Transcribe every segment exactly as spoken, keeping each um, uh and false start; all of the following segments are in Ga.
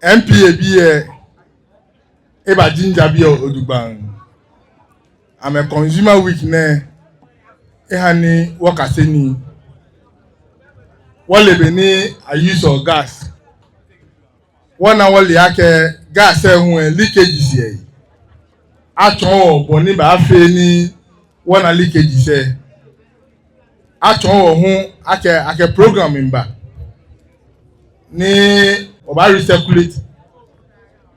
M P A bii lɛ, eba ginger biɛ ojogbaŋŋ. Amɛ Consumer Week nɛɛ, eha ni wɔkase nii. Wɔle bɔ ni a use gas. Wɔna wɔle akɛ gas lɛ hu lɛ leakages yɛ he. Atsɔɔ wɔ bɔ ni baafee ni wɔna leakages lɛ. Atsɔɔ wɔ hu akɛ, akɛ program miiba ni wɔbaa recirculate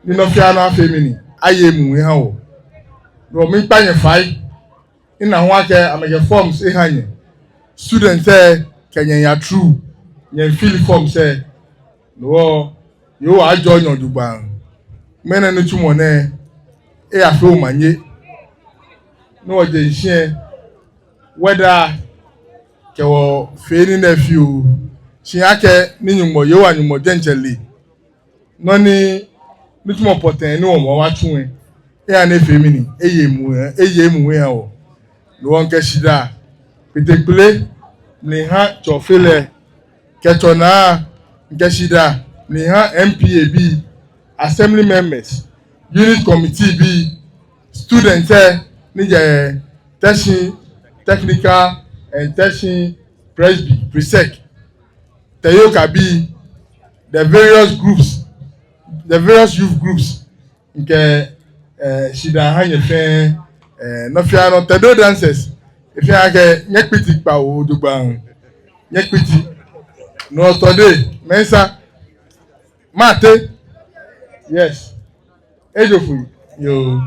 ni nɔ fɛɛ nɔ afee mli ni aye emuu eha wɔ. No hewɔ miikpa nyɛ fai. Mina hu akɛ amɛkɛ forms eha nyɛ. Students lɛ kɛ nyɛ yaa through, nyɛ fill forms lɛ. No hewɔ Yehowa ajɔɔ nyɛ ojogbaŋŋ. Ŋmɛnɛ nitsumɔ nɛɛ eyafee omanye. Ni wɔje shishi lɛ, weather kɛ wɔ fee nii nɛɛ fioo. Shi akɛni Nyɔŋmɔ, Yehowa Nyɔŋmɔ diɛŋtsɛ le nɔ ni, nitsumɔ pɔtɛɛ ni wɔmɔ wɔtsu lɛ, eya ni efee mli ni eye emuu, eye emuu eha wɔ. No hewɔ mikɛ shidaa kpeteŋkpele miiha Tsɔfelɛ kɛ Tsɔnaa, mikɛ shidaa miiha M P A bii, assembly members, unit committee bii, students lɛ ni jɛ Teshie Technical and Teshie Presby, Presec, Teyoka bii, the various groups, the various youth groups, mikɛ, eh, shidaa miiha nyɛ fɛɛ, eh, nɔ fɛɛ nɔ, Tedo dancers, efee akɛ nyɛkpiti kpawo ojogbaŋŋ, nyɛkpiti. No hewɔ Tɔde, Mɛnsa, Mate, yes, Ejofoi, yoo.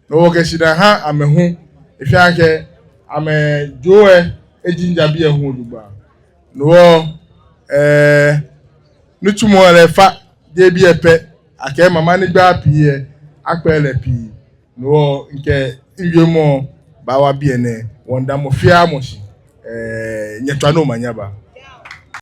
No hewɔ wɔkɛ shidaa miiha amɛ hu, efee akɛ amɛjɔɔ lɛ, e ginger biɛ hu ojogbaŋŋ. No hewɔ, eh, nitsumɔ lɛ fa, jeee biɛ pɛ, akɛ mama ni gbaa pii lɛ, akpɛɛɛ lɛ pii. No hewɔ mikɛ miwiemɔ baawa biɛ nɛɛ, wɔmiida mɔ fɛɛ mɔ shi, eh, nyɛtswaa ni omanye aba.